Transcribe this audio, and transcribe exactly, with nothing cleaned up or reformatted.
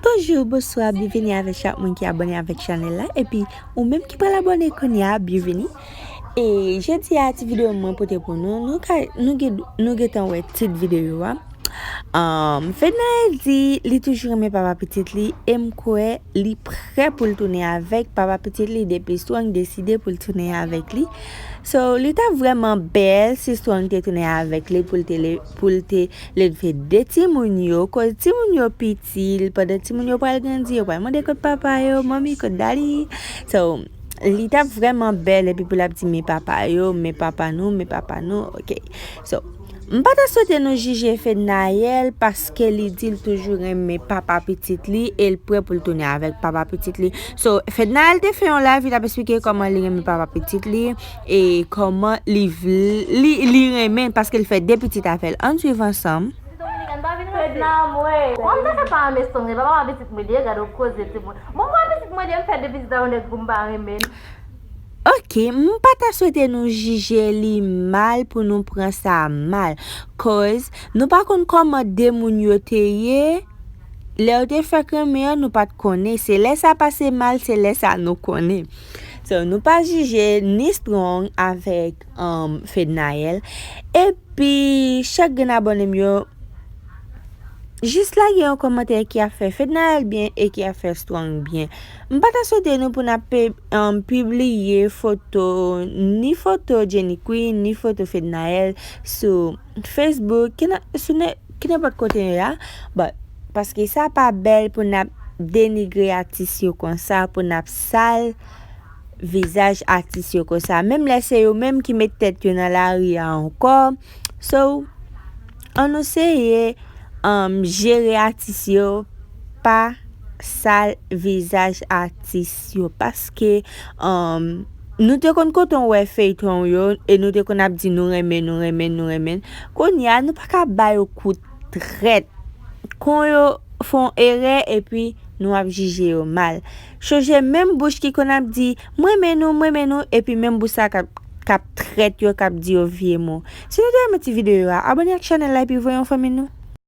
Bonjou, bonswa, byenveni avèk chak moun ki abòne avèk chanèl la. Epi, ou menm ki pral abòne kounye a, byenveni. E jodi a, ti videyo mwen pote pou nou, nou ka, nou gen, nou gentan wè tit videyo a. Um, Fednaelle di li toujou renmen papa pitit li, e m kwè li prè pou l tounen avèk papa pitit li depi Strong deside pou l tounen avèk li. So, li t ap vrèman bèl si Strong te tounen avèk li pou l te, le- pou l te leve de timoun yo, koz timoun yo piti, pandan timoun yo pral grandi, yo pral mande kot papa yo, manmi, kot daddy. So, li t ap vrèman bèl epi pou l ap di, men papa yo, men papa nou, men papa nou, ok. So, m pa ta swete nou jije Fednaelle paske li di l toujou renmen papa pitit li e l prè pou l tounen avèk papa pitit li. So, Fednaelle te fè yon live, li t ap eksplike kòman li renmen papa pitit li e kòman li, vle- li, li renmen paske l fè de pitit avè l. Ann swiv ansanm. Fedna mwen. Kòm sa fè pa renmen Strong, se pa papa pitit mwen li ye, gade w koze timoun. Bon, papa pitit mwen li ye, m fè de pitit avè yon nèg pou m pa renmen l. Ok, m pa ta swete nou jije li mal pou nou pran sa mal. Koz, nou pa konn kòman de moun yo te ye. Lè yo te fèk renmen an, nou pa t konnen. Se lè sa pase mal, se lè sa nou konnen. So, nou pa jije ni Strong avèk um, Fednaelle. Epi, chak grenn abòne m yo, jis lage yon kòmantè ki ap fè Fednaelle byen e ki ap fè Strong byen. M pa ta swete nou pou n ap pe- um, pibliye foto, ni foto Jenny Queen, ni foto Fednaelle sou Facebook, ki nan, sou ne- ki nenpòt kote yo a. But, paske sa pa bèl pou n ap denigre atis yo konsa, pou n ap sal vizaj atis yo konsa. Menm lè se yo menm ki met tèt yo nan lari a ankò. So, ann nou seye um, jere atis yo, pa sal vizaj atis yo. Paske um, nou te konn kontan wè feyton yo e nou te konn ap di nou renmen, nou renmen, nou renmen. Kounye a, nou pa ka ba yo kou trèt. Kon yo fè yon erè epi nou ap jije yo mal. Chonje menm bouch ki konn ap di, "M renmen nou, m renmen nou," epi menm bouch sa k ap, k ap trèt yo, k ap di yo vye mo. Si nou te renmen ti videyo a, abòne ak chanèl la epi voye yon fanmi nou.